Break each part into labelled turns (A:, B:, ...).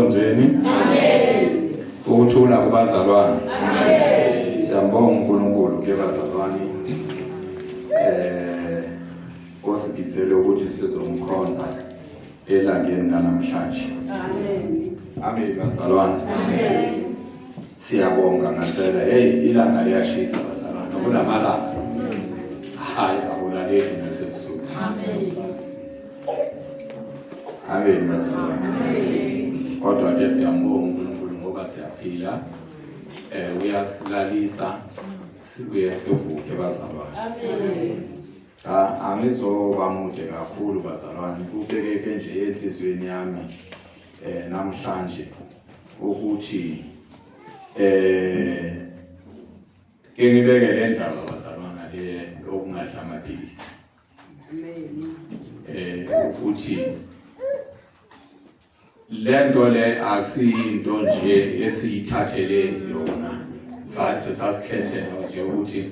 A: Enkonzweni. Amen. Ukuthula kubazalwane. Amen. Siyambonga uNkulunkulu ke bazalwane. Eh osibizele ukuthi sizomkhonza elangeni lanamhlanje. Amen. Amen bazalwane. Amen. Siyabonga ngempela. Hey ilanga liyashisa bazalwane. Kunamalanga. Hayi akulaleki nasebusuku.
B: Amen.
A: Amen bazalwane. Kodwa ke siyambonga uNkulunkulu ngoba siyaphila. Eh uyasilalisa sibuye sivuke bazalwane.
B: Amen.
A: Cha angizoba mude kakhulu bazalwane kubekeke nje enhliziyweni yami eh namhlanje ukuthi eh ke ngibeke le ndaba bazalwana le okungadla amaphilisi. Eh ukuthi lento le akusiyinto nje esiyithathele yona sathi sasikhethela nje ukuthi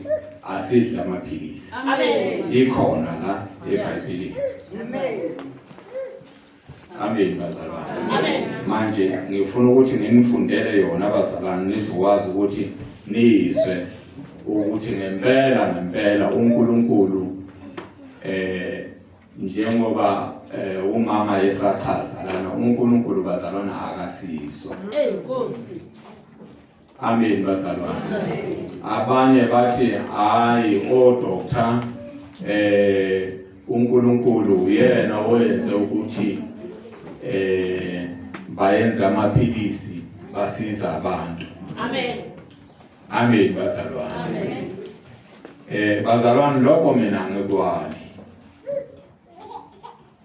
A: asidle amaphilisi
B: Amen.
A: Ikhona la eBhayibhelini.
B: Amen.
A: Amen bazalwane.
B: Amen.
A: Manje ngifuna ukuthi nginifundele yona bazalwane nizokwazi ukuthi nizwe ukuthi ngempela ngempela uNkulunkulu eh njengoba eh, umama yesachaza lana uNkulunkulu bazalwana akasiso.
B: Hey Nkosi.
A: Amen bazalwane. Abanye bathi hayi o doctor eh uNkulunkulu uyena oyenze ukuthi eh bayenza amaphilisi basiza abantu.
B: Amen.
A: Amen bazalwane.
B: Amen.
A: Eh bazalwane lokho mina ngikwali.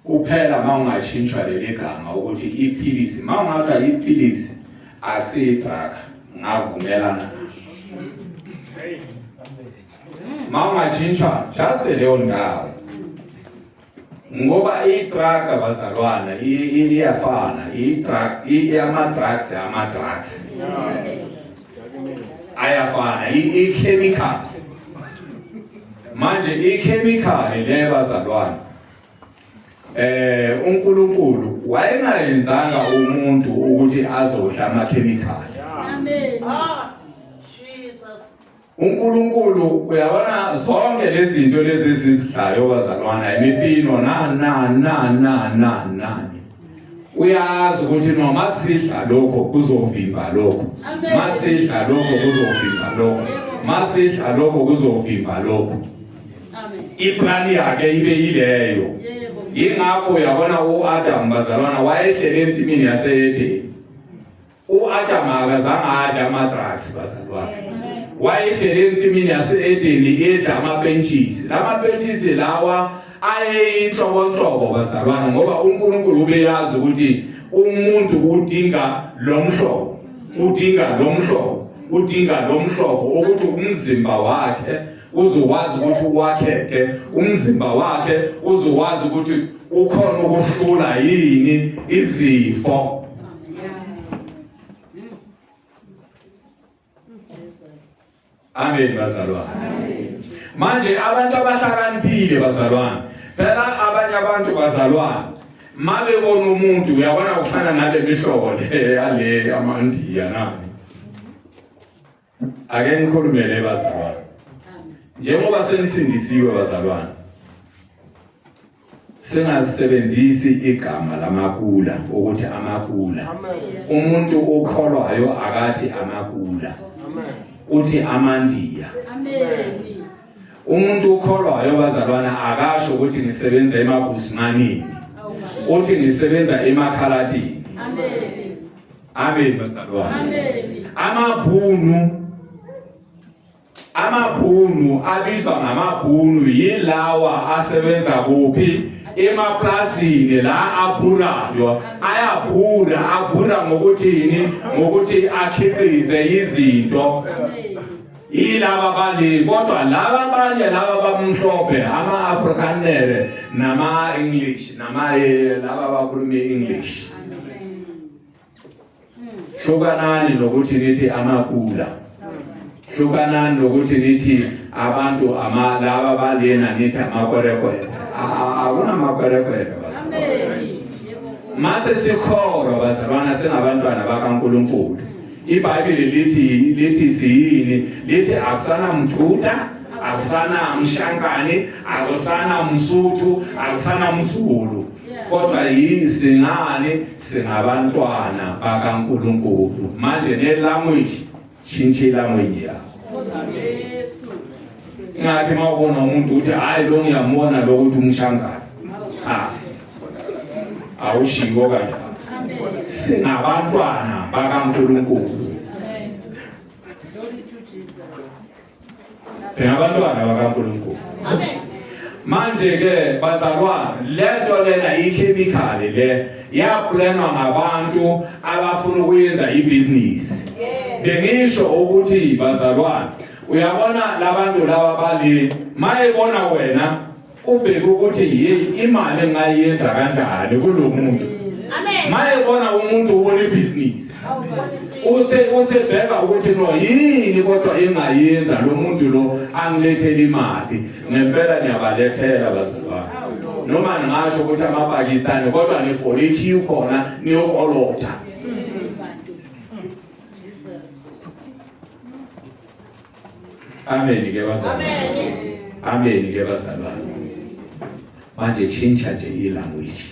A: Kuphela mawungashintshwa leli gama ukuthi iphilisi mawungathi iphilisi asiyi-drug ngavumelana mawungashintshwa just leyo ndawo ngoba i-drug bazalwana iyafana i-drug ama-drugs ama-drugs ayafana i-chemical manje i-chemical le bazalwane eh uNkulunkulu wayengayenzanga umuntu ukuthi azodla ama chemical.
B: Amen. Ah, Jesus.
A: uNkulunkulu uyabona zonke lezi zinto lezi ezizidlayo bazalwana imifino na na na na na nani uyazi ukuthi noma sidla lokho kuzovimba lokho masidla lokho kuzovimba lokho masidla lokho kuzovimba lokho Iplani yakhe ibe yileyo. Yingakho uyabona uAdam bazalwana wayehlele ensimini yaseEdeni. UAdam akazange adle ama-drugs bazalwana. Wayehlele ensimini yaseEdeni edla amapentshisi. Lamapentshisi lawa ayeyinhlobonhlobo bazalwana ngoba uNkulunkulu ubeyazi ukuthi umuntu udinga lo mhlobo, udinga lo mhlobo, udinga lo mhlobo ukuthi umzimba wakhe uzokwazi ukuthi wakheke umzimba wakhe uzokwazi ukuthi ukhona ukuhlula yini izifo. Amen bazalwane. Manje abantu abahlakaniphile bazalwane, phela abanye abantu bazalwane mabebona umuntu uyabona kufana nale mihlobo le yale amandiya nani. Ake ngikhulumele bazalwane. Njengoba senisindisiwe bazalwane. Singasebenzisi igama lamakula ukuthi amakula. Umuntu okholwayo akathi amakula. Uthi amandiya.
B: Amen.
A: Umuntu okholwayo bazalwana akasho ukuthi ngisebenza emabusmanini. Uthi ngisebenza emakhalatini.
B: Amen.
A: Amen bazalwane.
B: Amen.
A: Amabhunu amabhunu abizwa ngamabhunu yilawa asebenza kuphi emaplazini la abhurayo ayabhura abhura ngokuthini ngokuthi akhiqize izinto yilaba bali kodwa laba abanye laba bamhlophe ama-afrikanere nama-english nama laba abakhuluma i-english Hlukanani nokuthi nithi amakula. Hlukanani nokuthi nithi abantu ama laba balena nithi amakwerekwere. Akunamakwerekwere bazalwane. Mase sikholwa bazalwana singabantwana bakaNkuluNkulu. IBhayibheli lithi lithi siyini? Lithi akusana mJuda, akusana mShankane, akusana mSuthu, akusana mZulu. Kodwa yisingani singabantwana bakaNkuluNkulu. Manje ne language tshintshe ilanguage yakho.
B: Jesu.
A: Ngathi mawubona umuntu uthi hayi lo ngiyambona lo ukuthi umshangane. Cha. Awushiwo kanjalo. Singabantwana bakaNkuluNkulu.
B: Glory to Jesus.
A: Singabantwana bakaNkuluNkulu.
B: Amen.
A: Manje ke bazalwane lento lena ichemical le yaplanwa ngabantu abafuna ukuyenza ibusiness. Bengisho ukuthi bazalwane uyabona labantu laba bali mayebona wena ubheke ukuthi yeyi imali engayenza kanjani kulomuntu.
B: Amen.
A: Mayebona umuntu ubona ibusiness. Use usebheka ukuthi no yini kodwa engayenza lo muntu lo angilethele imali ngempela niyabalethela bazalwane noma ngingasho ukuthi amaPakistani kodwa nifole ikhiyu khona niyokolota Amen ke bazalwane Amen ke bazalwane manje tshintsha nje ilanguage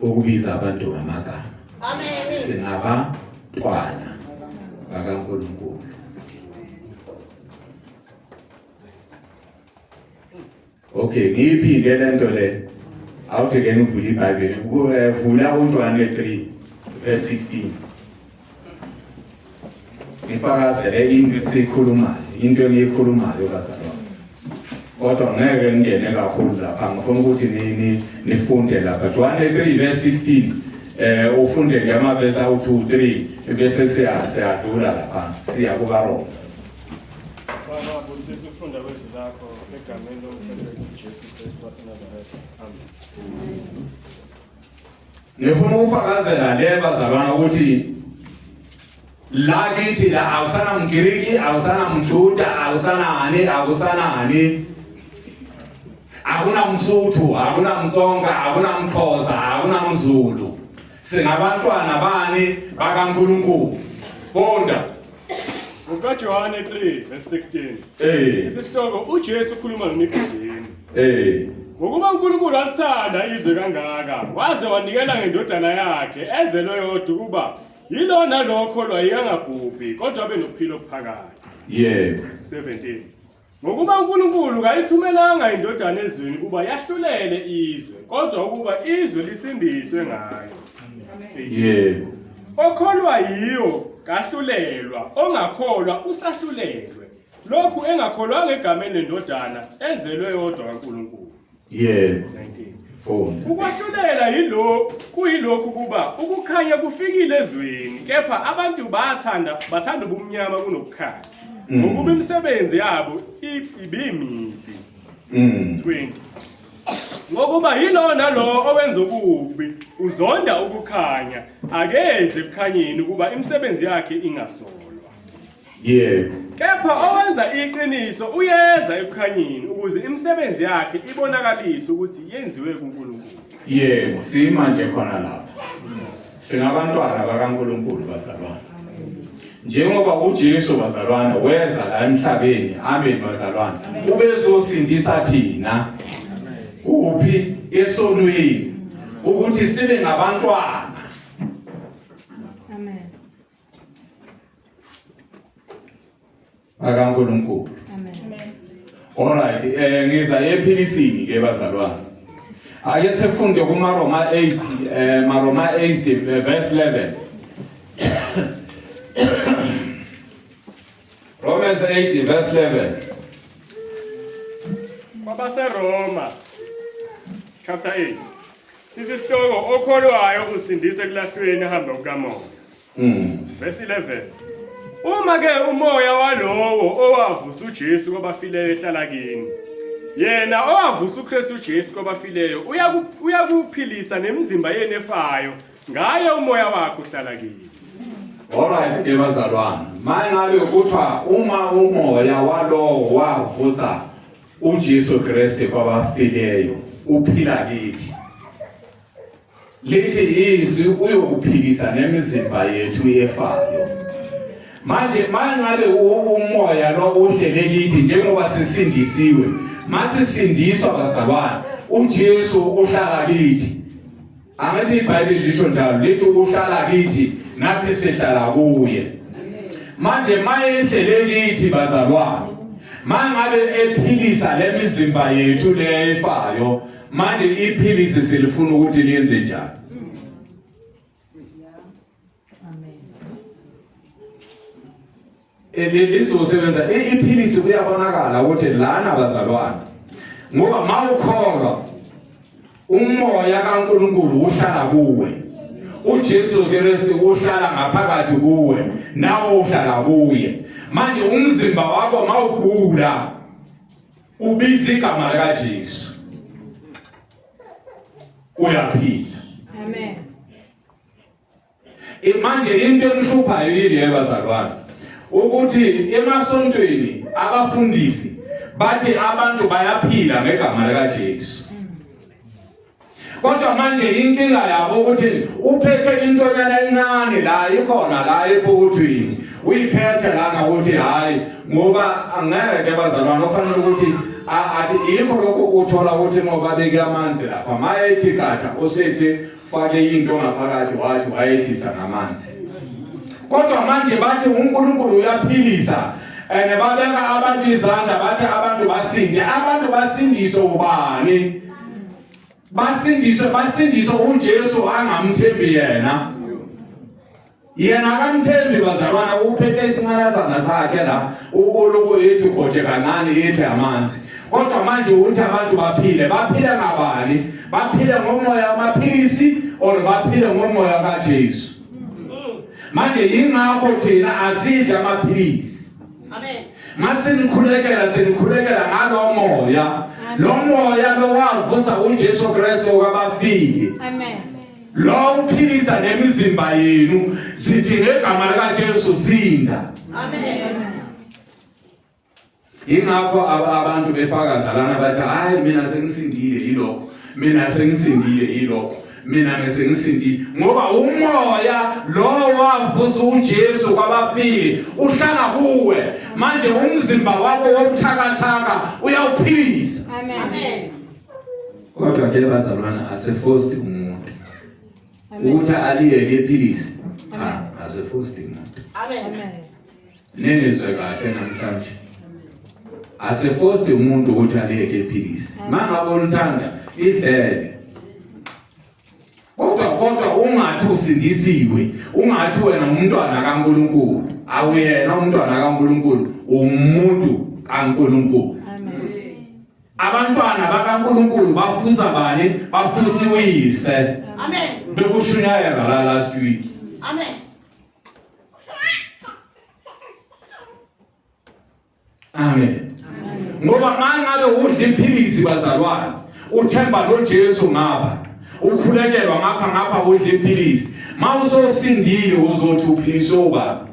A: ukubiza abantu ngamagama
B: Amen.
A: Singabantwana bakaNkulunkulu. Okay, ngiyiphinde lento le. Awuthi ke ngivule iBhayibheli. Eh, vula uJohane 3 verse 16. Ngifakazele into esiyikhulumayo, into engiyikhulumayo bazalwane. Kodwa ngeke ngingene kakhulu lapha, ngifuna ukuthi ni nifunde lapha. Johane 3 verse 16. Eh ufunde nje amavesi awu 2 3 bese siya siyadlula lapha siya kukaRoma.
C: Baba, busisa ukufunda kwezwi lakho egameni lomfowethu Jesu Kristu waseNazaretha. Amen.
A: Ngifuna ukufakazela le bazalwana ukuthi la kithi la awusana mGiriki, awusana mJuda, awusanani, akusanani. Akuna mSuthu, akuna mTsonga, akuna mXhosa, akuna mZulu. Singabantwana bani bakaNkulunkulu. Funda.
C: NgokaJohane 3 verse 16.
A: Eh.
C: Isihloko uJesu ukhuluma noNikodemu.
A: Eh.
C: Ngokuba uNkulunkulu alithanda izwe kangaka, waze wanikela ngendodana yakhe ezelwe yodwa ukuba yilona lokho lwayengabhubhi kodwa abe nokuphila okuphakade.
A: Yebo.
C: 17. Ngokuba uNkulunkulu kayithumelanga indodana ezweni ukuba yahlulele izwe, kodwa ukuba izwe lisindiswe ngayo.
A: Yebo.
C: Okholwa yiyo kahlulelwa, ongakholwa usahlulelwe. Lokhu engakholwanga egameni lendodana ezelwe yodwa kaNkulunkulu.
A: Yebo.
C: 19.
A: Funda.
C: Ukwahlulela yilo kuyilokhu kuba ukukhanya kufikile ezweni kepha abantu bathanda bathanda ubumnyama kunokukhanya. Ngokuba imisebenzi yabo ibimibi. 20. Ngokuba yilowo nalowo owenza okubi uzonda ukukhanya akezi ekukhanyeni ukuba imisebenzi yakhe ingasolwa.
A: Yebo.
C: Kepha owenza iqiniso uyeza ekukhanyeni ukuze imisebenzi yakhe ibonakaliswe ukuthi yenziwe kuNkulunkulu.
A: Yebo, sima nje khona lapha. Singabantwana bakaNkulunkulu bazalwane. Njengoba uJesu bazalwane weza la emhlabeni, amen bazalwane. Ubezosindisa thina. Kuphi esonweni ukuthi sibe ngabantwana.
D: Amen.
A: bakaNkulunkulu.
D: Amen.
A: Alright, eh ngiza ephilisini ke bazalwane. Ake sifunde kumaRoma 8, eh maRoma 8 eh, verse 11. Romans 8 verse 11.
C: KwabaseRoma chapter 8. Sisihloko okholwayo usindiswe ekulahlweni ahambe kukamoya. Verse 11. Uma ke umoya walowo owavusa uJesu kwabafileyo ehlala kini. Yena owavusa uKristu Jesu kwabafileyo uyakuphilisa nemizimba yenu efayo ngaye umoya wakhe uhlala kini.
A: Alright ke bazalwane. Mangabe kuthiwa uma umoya walowo wavusa uJesu Kristu kwabafileyo uphila kithi. Lithi izwi uyokuphilisa nemizimba yethu efayo. Manje mangabe umoya lo uhlele kithi njengoba sisindisiwe, masisindiswa bazalwane, uJesu uhlala kithi. Angithi iBhayibheli lisho njalo, lithi uhlala kithi nathi sihlala kuye. Manje mayehlele kithi bazalwane, mangabe ephilisa lemizimba yethu le efayo, manje iphilisi silifuna ukuthi liyenze njani? Lizosebenza iphilisi kuyabonakala ukuthi lana bazalwane ngoba mawukholwa umoya kaNkuluNkulu uhlala kuwe uJesu Kristu uhlala ngaphakathi kuwe nawe uhlala kuye manje umzimba wakho mawugula ubiza igama likaJesu uyaphila
B: amen
A: Manje into engihluphayo yile bazalwane ukuthi emasontweni abafundisi bathi abantu bayaphila ngegama likaJesu. Kodwa manje inkinga yabo ukuthi uphethe intonyana encane la ikhona la epokothweni uyiphethe lana ukuthi hayi ngoba angeke bazalwane ofanele ukuthi athi yikho lokho uthola ukuthi ngoba beke amanzi lapha mayethi qatha usethi fake into ngaphakathi wathi wayehlisa ngamanzi kodwa manje bathi uNkulunkulu uyaphilisa and babeka abantu izandla bathi abantu basinde abantu basindiswe ubani basindiswe basindiswe uJesu angamthembi yena yena akamthembi bazalwana uphethe isincanazana sakhe la ukuloko yethi goje kancane yethi amanzi kodwa manje uthi abantu baphile baphile ngabani baphile ngomoya amaphilisi or baphile ngomoya kaJesu manje yingakho thina asidla amaphilisi
B: Amen.
A: Masinikhulekela sinikhulekela ngalo moya. Lo moya lo wavusa uJesu Kristu kwabafile.
B: Amen.
A: Lo uphilisa nemizimba yenu sithi ngegama likaJesu sinda.
B: Amen.
A: Ingakho abantu befakaza lana bathi hayi mina sengisindile yilokho. Mina sengisindile yilokho. Mina ngesengisindile ngoba umoya lo wavusa uJesu kwabafile uhlala kuwe manje umzimba wakho wobuthakathaka uyawuphilisa.
B: Amen.
A: Kodwa ke bazalwana aseforced umuntu ukuthi aliyeke iphilisi. Cha, aseforced umuntu.
B: Amen.
A: Ningizwe kahle namhlanje. Aseforced umuntu ukuthi aliyeke iphilisi. Mangabe ulithanda idlele. Kodwa kodwa ungathi usindisiwe, ungathi wena umntwana kaNkuluNkulu. Awuyena umntwana kaNkuluNkulu, umuntu kaNkuluNkulu.
B: Amen.
A: Abantwana bakaNkuluNkulu bafusa bani? Bafusa uyise.
B: Amen.
A: Bekushunyayelwa la last week.
B: Amen.
A: Amen. Ngoba mangabe udla iphilisi bazalwane, uthemba lo Jesu ngapha, ukhulekelwa ngapha ngapha udla iphilisi. Mawusosindile uzothi uphiliswe ubaba.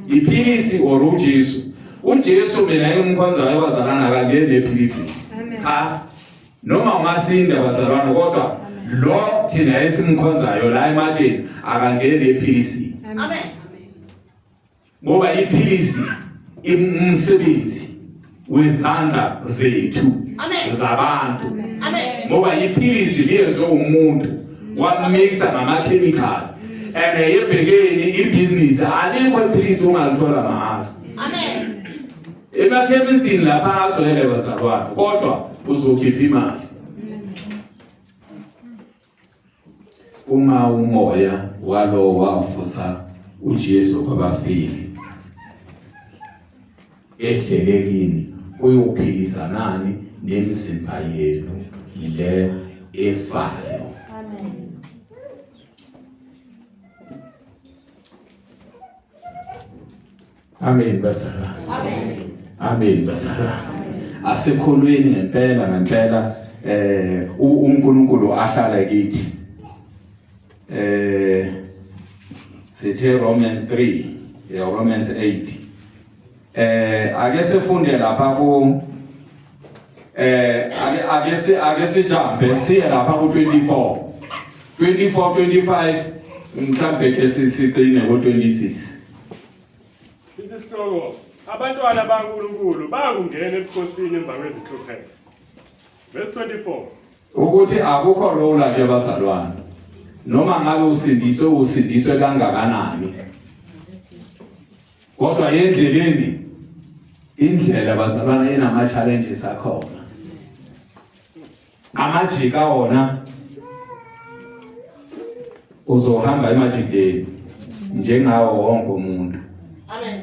A: Iphilisi or uJesu. uJesu mina engimkhonzayo bazalwana akangeni ephilisini. Cha. Noma ungasinda bazalwane kodwa lo thina esimkhonzayo la ematsheni akangeni ephilisini.
B: Amen.
A: Ngoba iphilisi umsebenzi wezandla zethu zabantu.
B: Amen.
A: Ngoba iphilisi liyenziwe umuntu wamixa ngama chemical and yebhekeni ibhizinisi alikho iphilisi ungalithola mahhala.
B: Amen.
A: Emakhemistini lapha agcwele bazalwane kodwa uzokhipha imali. Uma umoya walo wavusa uJesu kwabafile ehlele kini uyophilisa nani nemizimba yenu le efayo.
B: Amen.
A: Amen bazalwane. Amen. Amen bazalwane. Asikholweni ngempela ngempela eh uNkulunkulu ahlale kithi. Eh sithe Romans 3 ya Romans 8. Eh ake sifunde lapha ku eh ake ake si ake sijambe siye lapha ku 24. 24 25 mhlambe ke sicine ngo 26.
C: Sithi isihloko abantwana baNkulunkulu bayakungena ebukhosini emva kwezinhlupheko. Verse 24.
A: Ukuthi akukho lula ke bazalwane. Noma ngabe usindiswe usindiswe kangakanani. Kodwa endleleni indlela bazalwane inama challenges akhona. Amajika wona uzohamba emajikeni njengawo wonke umuntu.
B: Amen.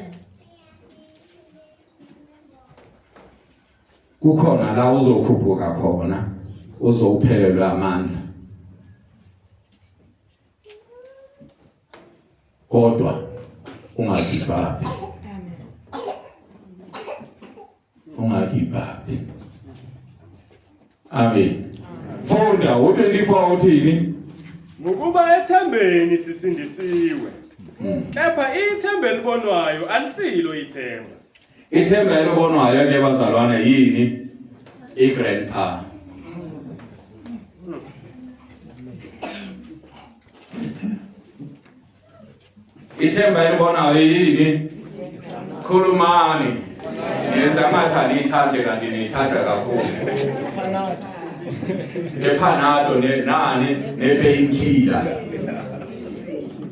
A: Kukhona la uzokhuphuka khona uzowuphelelwa amandla. Kodwa ungagibhabi. Ungagibhabi. Amen. Funda u24 uthini?
C: Ngokuba ethembeni sisindisiwe. Kepha ithemba elibonwayo alisilo ithemba.
A: Ithemba elibonwayo ke bazalwane yini? I-grandpa. Ithemba elibonayo yini? Khulumani. Yenza ngathi aniyithande kanti niyithanda kakhulu. Nephanado nani ne-painkiller.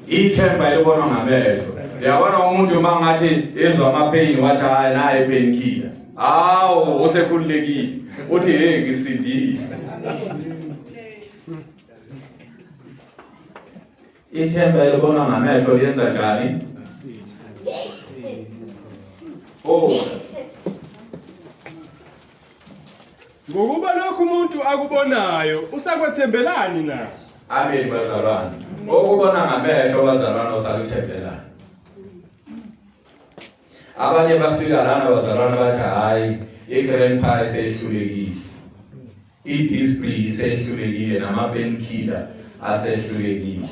A: Ithemba elibonwa ngamehlo. Uyabona umuntu uma ngathi ezwa ama-pain wathi hayi naye painkiller. Hawu usekhululekile. Uthi hey ngisindile. Ithemba elibonwa ngamehlo liyenza njani? Oh.
C: Ngokuba lokhu umuntu akubonayo usakwethembelani na?
A: Amen bazalwane. Okubona ngamehlo bazalwane usakuthembelani. Abanye bafika lana bazalwane bathi hayi i-grandpa isehlulekile. I-display isehlulekile nama-painkiller asehlulekile.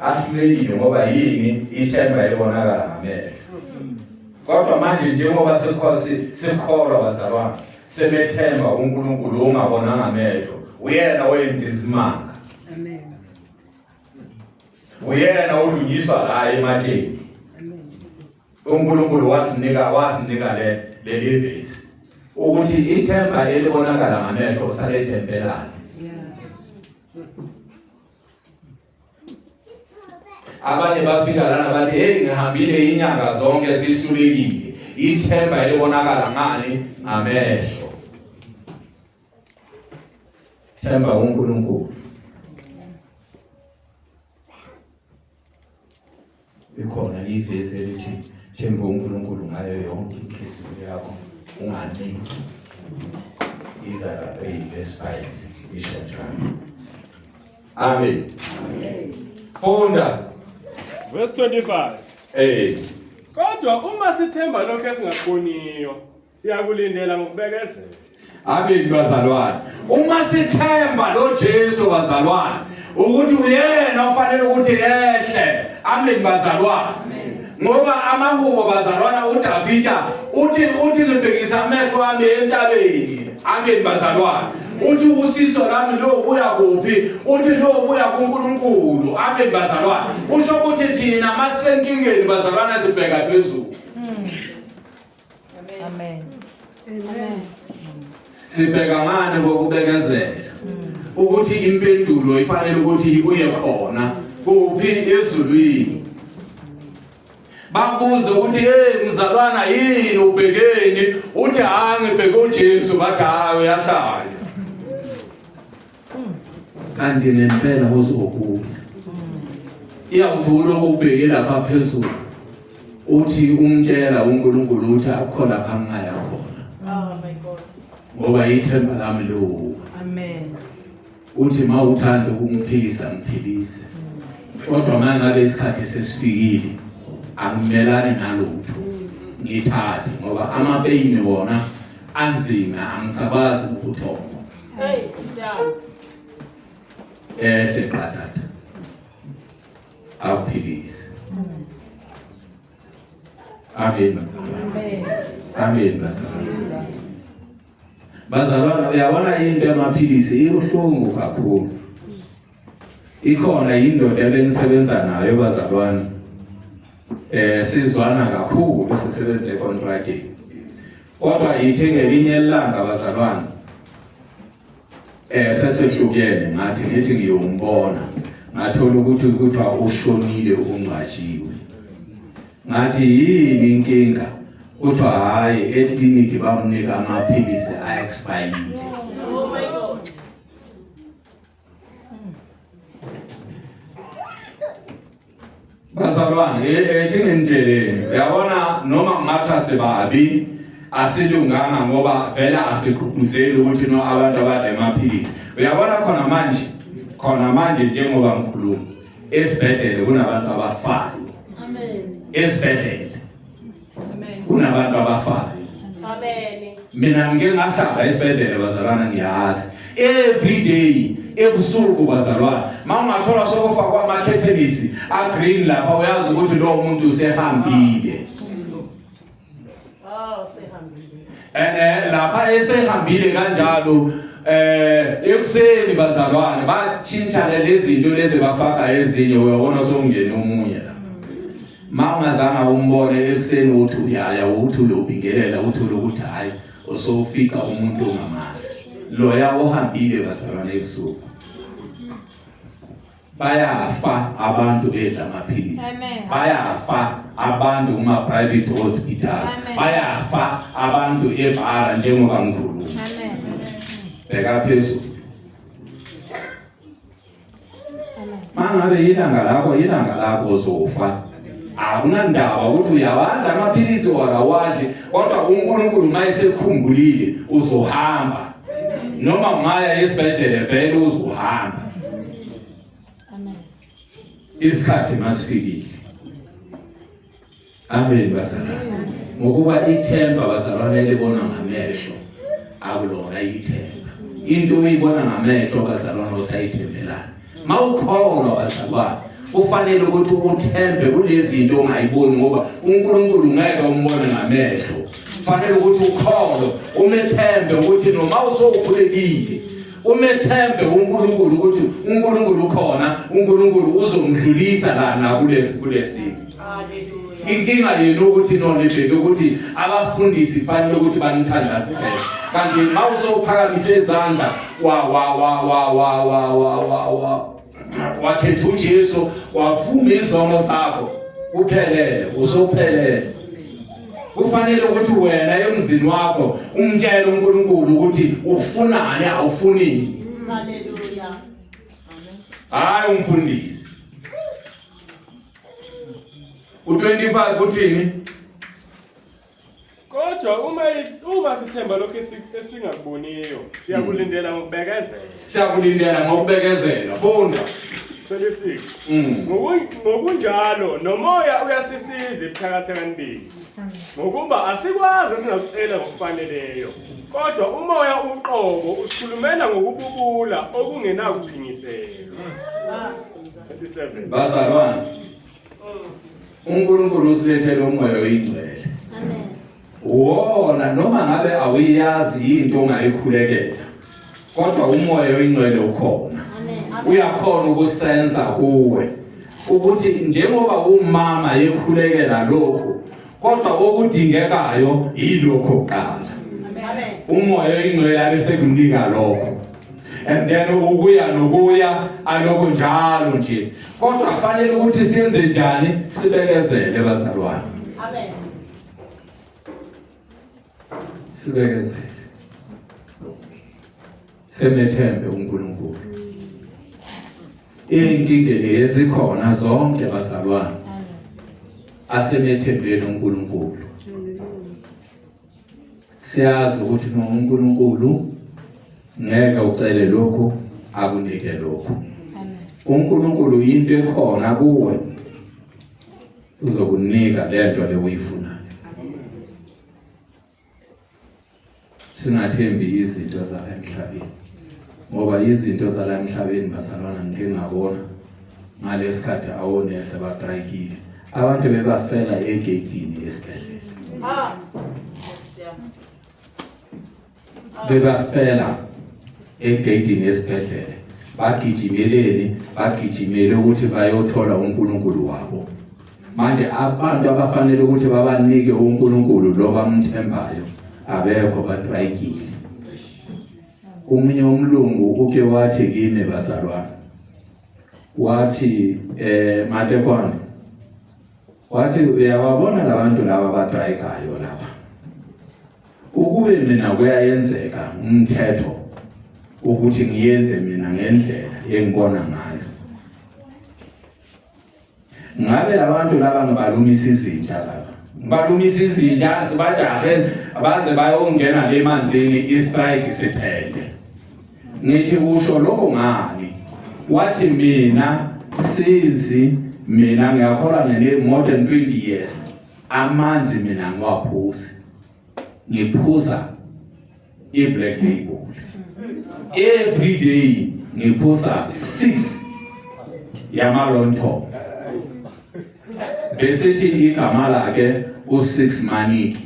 A: Ahlulekile ngoba yini ithemba elibonakala ngamehlo. Kodwa manje njengoba sikhosi sikholwa bazalwane sebethemba uNkulunkulu ongabonanga amehlo uyena oyenza izimanga.
B: Amen.
A: Uyena odunyiswa la ematheni.
B: Amen.
A: uNkulunkulu wasinika wasinika le leli vesi ukuthi ithemba elibonakala ngamehlo usalethembelani. Abanye bafika lana bathi hey ngihambile inyanga zonke sihlulekile. Ithemba elibonakala ngani ngamehlo. Themba uNkulunkulu. Ikhona ivesi elithi themba uNkulunkulu ngayo yonke inhliziyo yakho unganciki. Izaga 3 verse 5 isho njalo. Amen. Funda.
C: Verse 25.
A: Eh.
C: Kodwa uma sithemba lokho esingakuboniyo, siyakulindela ngokubekezela.
A: Amen bazalwane. Uma sithemba lo Jesu bazalwane ukuthi uyena ofanele ukuthi ehle. Amen bazalwane. Ngoba amahubo bazalwana uDavida uthi uthi ngibhekisa amehlo ami entabeni. Amen bazalwane. Uthi usizo lami lo ubuya kuphi? Uthi lo ubuya kuNkulunkulu. Amen bazalwane. Usho ukuthi thina masenkingeni bazalwana sibheka phezulu.
B: Amen. Amen.
A: Sibheka ngani kokubekezela ukuthi impendulo ifanele ukuthi ibuye khona kuphi ezulwini. Bakubuze ukuthi hey mzalwana yini ubhekeni uthi hayi ngibheke uJesu bathi hayi uyahlanya. Kanti ngempela uzobuya. Iyawuthi ulokhu ubheke lapha phezulu uthi umtshela uNkulunkulu uthi akukho lapha ngingaya khona.
B: Oh my God.
A: Ngoba ithemba lami liwuwe.
B: Amen.
A: Uthi mawuthanda ukungiphilisa ngiphilise. Kodwa mangabe isikhathi sesifikile angimelani nalutho. Ngithathe ngoba amapeyini wona anzima angisabazi ubuthongo.
B: Hey, siyami.
A: Ehle qathatha. Awuphilise. Amen.
B: Amen.
A: Amen bazalwane. Bazalwane uyabona into yamaphilisi ibuhlungu kakhulu. Ikhona indoda ebenisebenza nayo bazalwane. Eh sizwana kakhulu sisebenze econtracting. Kodwa ithi ngelinye ilanga bazalwane eh sesehlukene ngathi ngithi ngiyombona ngathola ukuthi kuthiwa ushonile ungcwatshiwe. Ngathi yini inkinga? Kuthiwa hayi ekliniki bamnika amaphilisi a-expire.
B: Oh my God.
A: Bazalwane, ethi nginitsheleni, uyabona noma kungathiwa sibabi asilunganga ngoba vele asigqugquzeli ukuthi no abantu abadle amaphilisi. Uyabona khona manje, khona manje njengoba ngikhuluma esibhedlele kunabantu abafayo.
B: Amen.
A: Esibhedlele
B: Amen.
A: kunabantu abafayo.
B: Amen.
A: Mina ngike ngahlala esibhedlele bazalwana ngiyazi. Every day ebusuku bazalwana mawungathola sokufakwa amakhethenisi a green lapha uyazi ukuthi lowo muntu usehambile.
B: Oh, sehambile.
A: And eh, lapha esehambile kanjalo eh ekuseni bazalwane batshintsha lezi zinto lezi bafaka ezinye uyabona sokungena omunye la. Ma ungazange umbone ekuseni uthi uyaya uthi uyobingelela uthole ukuthi hayi usowufica umuntu ongamazi. Loya ohambile bazalwane ebusuku. Bayafa abantu bedla amaphilisi. Bayafa abantu kuma private hospital. Bayafa abantu ebara njengoba ngikhuluma.
D: Amen.
A: Bheka phezulu. Mangabe ilanga lakho ilanga lakho uzofa. Akunandaba ukuthi uyawadla amaphilisi or awadli kodwa uNkulunkulu mayesekhumbulile uzohamba. Noma ungaya esibhedlela vele uzohamba.
D: Amen.
A: Isikhathi masifikile. Amen bazalwane. Ngokuba ithemba bazalwane elibona ngamehlo akulona ithemba. Into oyibona ngamehlo bazalwane usayithembelana. Mawukholwa bazalwane ufanele ukuthi uthembe kulezinto ongayiboni ngoba uNkulunkulu ngeke umbone ngamehlo. Fanele ukuthi ukholwe umethembe ukuthi noma usowukhulekile umethembe uNkulunkulu ukuthi uNkulunkulu ukhona uNkulunkulu uzomdlulisa la nakulesi kulesimo.
B: Hallelujah.
A: Inkinga yenu ukuthi nonibheke ukuthi abafundisi fanele ukuthi banithandaze phela. Kanti mawuzophakamise izandla wa wa wa wa wa wa wa wa wa wakhetha uJesu wavuma izono zakho uphelele usuphelele. Kufanele ukuthi wena emzini wakho umtshele uNkulunkulu ukuthi ufunani awufunini.
B: Hallelujah.
A: Hayi umfundisi. U25 uthini?
C: Kodwa uma uma sithemba lokho esingakuboniyo, siyakulindela ngokubekezela.
A: Siyakulindela ngokubekezela. Funda.
C: 26. Ngokunjalo nomoya uyasisiza ebuthakathakeni bethu. Ngokuba asikwazi esingakucela ngokufaneleyo. Kodwa umoya uqobo usikhulumela ngokububula okungenakuphinyiselwa. 27.
A: Bazalwane. uNkulunkulu usilethele umoya oyingcwele.
D: Amen.
A: Wona noma ngabe awuyazi into ongayikhulekela. Kodwa umoya oyingcwele ukhona.
D: Amen.
A: Uyakhona ukusenza kuwe ukuthi njengoba umama ekhulekela lokhu kodwa okudingekayo yilokho kuqala.
B: Amen.
A: Umoya oyingcwele abese kunika lokho. And then ukuya nokuya alokho njalo nje. Kodwa kufanele ukuthi siyenze njani sibekezele bazalwane.
B: Amen.
A: Sibekezele. Semethembe uNkulunkulu. Inkingeni ezikhona zonke bazalwane. Asemethembeni uNkulunkulu. Siyazi ukuthi no uNkulunkulu ngeke ucele lokhu akunike lokhu. uNkulunkulu into ekhona kuwe uzokunika lento le uyifunayo. Singathembi izinto zala emhlabeni ngoba izinto zala emhlabeni bazalwana ngike ngabona ngalesikhathi awonese batrayikile abantu bebafela egeyidini esibhedlela.
B: Ah. Yes,
A: Bebafela egeyidini esibhedlela. Bagijimeleni? Bagijimele ukuthi bayothola uNkulunkulu wabo. Manje abantu abafanele ukuthi babanike uNkulunkulu lo bamthembayo abekho, batrayikile. Omunye umlungu uke wathi kimi bazalwane, wathi eh Matekwane, wathi uyababona labantu laba abatrayikayo laba, ukube mina kuyayenzeka umthetho ukuthi ngiyenze mina ngendlela engibona ngayo, ngabe labantu laba ngibalumisa izinja laba, ngibalumisa izinja sibajahe baze bayongena le manzini, i-strike siphele. Ngithi usho lokho ngani? Wathi mina since mina ngiyakholwa ngene more than 20 years amanzi mina ngiwaphuzi, ngiphuza i-black label every day, ngiphuza 6 yamalonto, besithi igama lakhe u6 Maniki,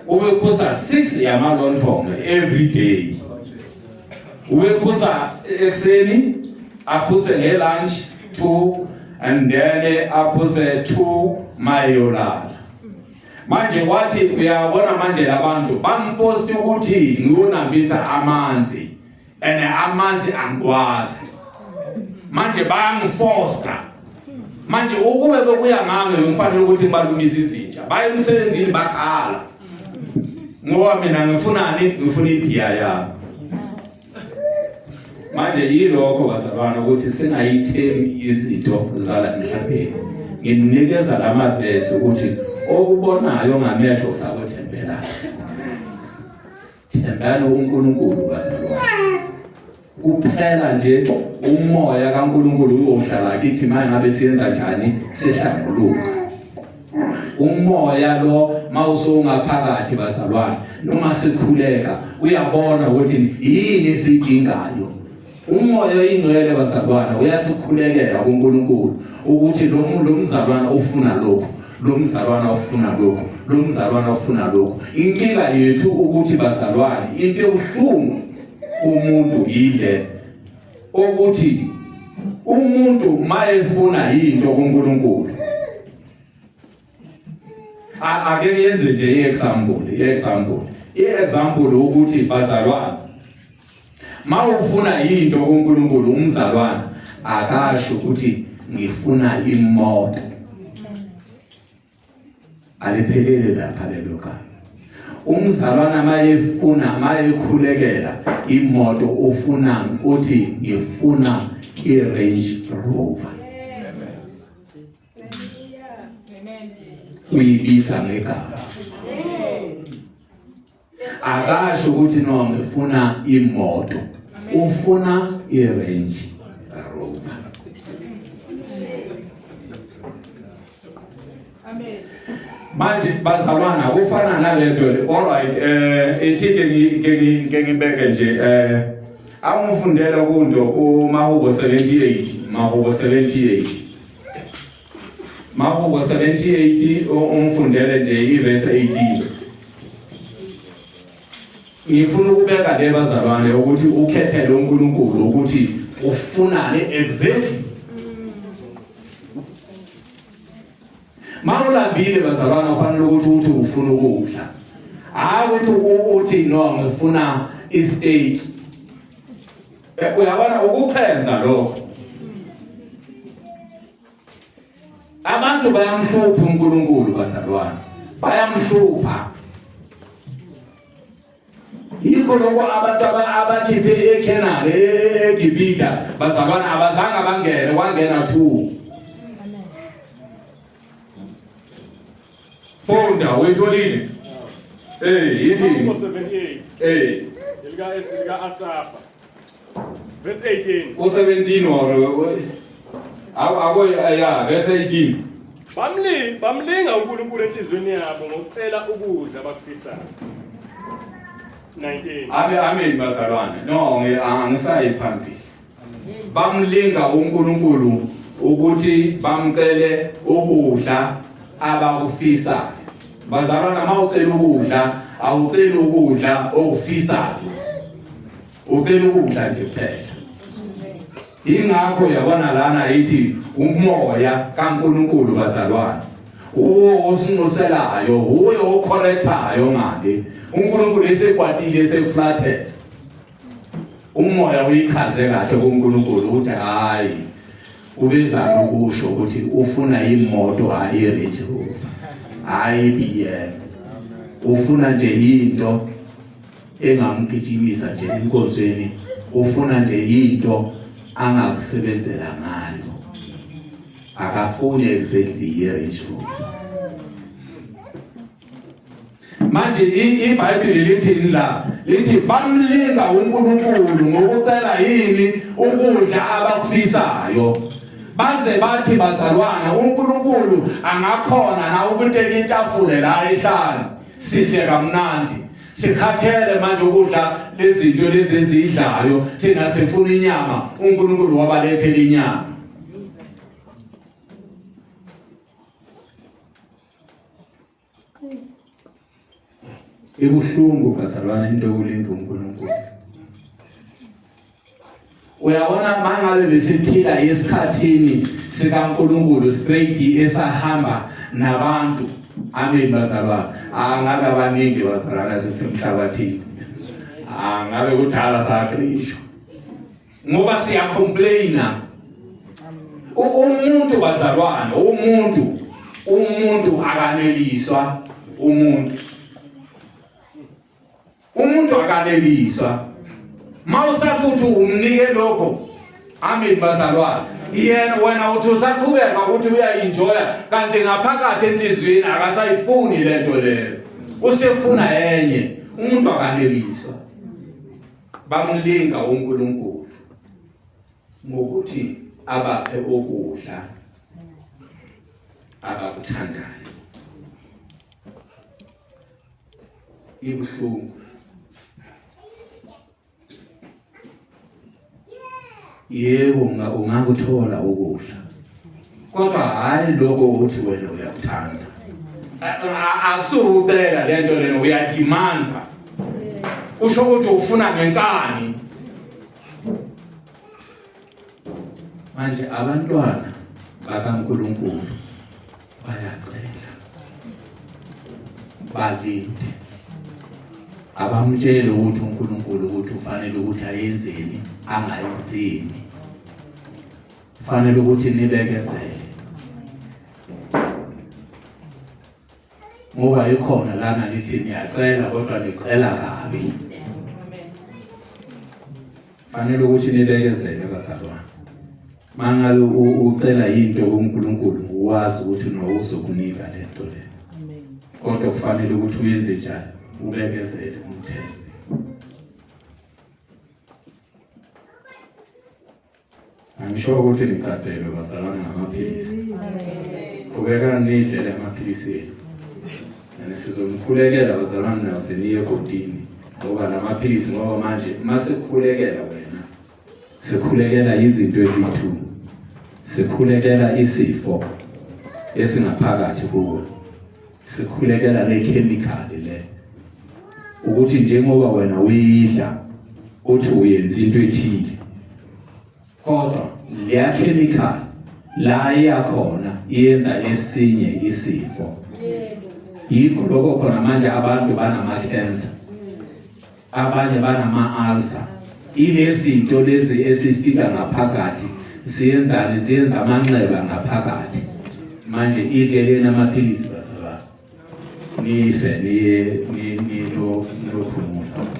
A: ubephuza 6 yamalonto every day, ubephuza ekuseni, aphuze nge-lunch 2 and then aphuze 2 mayolala. Manje wathi uyabona manje labantu bamforced ukuthi ngiyonambisa amanzi and amanzi angikwazi, manje bayangifosta. Manje ukube bekuya ngami ngifanele ukuthi ngibalumise izinja baye emsebenzini bakhala, ngoba mina ngifunani? Ngifuna ibhiya yami. Manje yilokho bazalwane ukuthi singayithembi izinto zala emhlabeni. Nginikeza lamavesi ukuthi okubonayo ngamehlo usakwethembela, thembani uNkulunkulu bazalwane kuphela nje. Umoya kaNkulunkulu uyohlala kithi manje ngabe siyenza njani? Sihlambuluka umoya lo mawusungaphakathi bazalwane, noma sikhuleka uyabona ukuthi yini esiyidingayo. Umoya oyingcwele bazalwane uyasikhulekela kuNkulunkulu ukuthi lo muntu, mzalwane ufuna lokhu, lo mzalwana ufuna lokhu, lo mzalwana ufuna lokhu. Inkinga yethu ukuthi bazalwane, into ebuhlungu umuntu yile ukuthi umuntu mayefuna into kuNkulunkulu, ake ngiyenze nje i-example ukuthi bazalwane, mawufuna into kuNkulunkulu, umzalwana akasho ukuthi ngifuna imoto, aliphelele lapha lelo gama. Umzalwana mayefuna, mayekhulekela imoto, ufuna uthi ngifuna i-Range Rover, uyibiza ngegama, akasho ukuthi no ngifuna imoto, ufuna i-Range Rover. Manje bazalwana kufana nalento le. Alright, ithi ke ngibeke nje, awungifundela kundo uMahubo 78, Mahubo 78, Mahubo 78, ungifundele nje iverse 18. Ngifuna ukubeka le bazalwane ukuthi ukhethele uNkulunkulu ukuthi ufunani exactly. Mawulambile bazalwane ufanele ukuthi uthi ufuna ukudla, hayi ukuthi uthi no ngifuna isteak. Uyabona ukuchenza lokho, abantu bayamhlupha uNkulunkulu bazalwane, bayamhlupha. Yikho lokho abantu abakhiphe eKhenani, eGibhitha bazalwane, abazange bangene, kwangena 2. Funda, uyitholile? Yithi
C: 78. Elika Asafa. Verse 18.
A: U17 or ako ya verse 18.
C: Bamlinga uNkulunkulu enhliziyweni yabo ngokucela ukudla abakufisayo. 19.
A: Amen, amen bazalwane. No, angisayi phambili. Bamlinga uNkulunkulu ukuthi bamcele ukudla abakufisayo. Bazalwana, mawucela ukudla, awuceli ukudla okufisayo. Ucela ukudla nje kuphela. Ingakho yabona lana ithi umoya kaNkuluNkulu bazalwane. Uwo osinxuselayo, uye ocorrectayo ngale. uNkulunkulu esekwatile eseflathela. Umoya uyichaze kahle kuNkulunkulu ukuthi hayi ubezama ukusho ukuthi ufuna imoto hayi iRange Rover. Hayi iBM. Ufuna nje into engamgijimisa nje enkonzweni ufuna nje into angakusebenzela ngayo akafuni exactly i-Range Rover manje iBhayibheli lithini la lithi bamlinga uNkulunkulu ngokucela yini ukudla abakufisayo baze bathi bazalwana uNkulunkulu angakhona na ukuteka itafule la ehlane sidle kamnandi Sikhathele manje ukudla lezinto lezi ezidlayo thina sifuna inyama uNkulunkulu wabalethela inyama. Ibuhlungu bazalwane into yokulinda uNkulunkulu. Uyabona mangabe besiphila esikhathini sikaNkulunkulu straight esahamba nabantu. Amen bazalwane. Angabe abaningi bazalwane sesemhlabathini. Angabe kudala saqishwa. Ngoba siya complaina. Umuntu bazalwane, umuntu umuntu akaneliswa umuntu. Umuntu akaneliswa. Mawusathi uthi umnike lokho. Amen bazalwane. Yena wena uthi usaqhubeka ukuthi uyaenjoya kanti ngaphakathi enhliziyweni akasayifuni lento leyo. Usefuna enye. Umuntu akaneliswa. Bamlinga uNkulunkulu ngokuthi abaphe ukudla abakuthandayo. Ibuhlungu. Yebo ungakuthola ukudla. Kodwa hayi lokho uthi wena uyakuthanda. Akusukucela lento lena uyademanda. Usho ukuthi ufuna ngenkani. Manje abantwana bakaNkuluNkulu bayacela balinde abamtshele ukuthi uNkulunkulu ukuthi ufanele ukuthi ayenzeni angayenzini fanele ukuthi nibekezele ngoba ikhona lana nithi niyacela kodwa nicela kabi fanele ukuthi nibekezele bazalwane mangabe ucela into kuNkulunkulu uwazi ukuthi no uzokunika lento le kodwa kufanele ukuthi uyenze njani ubekezele umthembe Angisho ukuthi nicacelwe bazalwane ngamaphilisi. Qhubekani nidle la maphilisi enu. And sizomkhulekela bazalwane nawo seniye egodini ngoba la maphilisi ngoba manje masikhulekela wena sikhulekela izinto ezithu sikhulekela isifo esingaphakathi kuwe sikhulekela le chemical le ukuthi njengoba wena uyidla uthi uyenza into ethile kodwa leya chemical la iyakhona iyenza esinye isifo yikho lokho khona manje abantu banama cancer abanye banama ulcer ilezinto lezi esifika ngaphakathi ziyenzani ziyenza amanxeba ngaphakathi manje idle lena amaphilisi bazalwane nife niye niyophumula.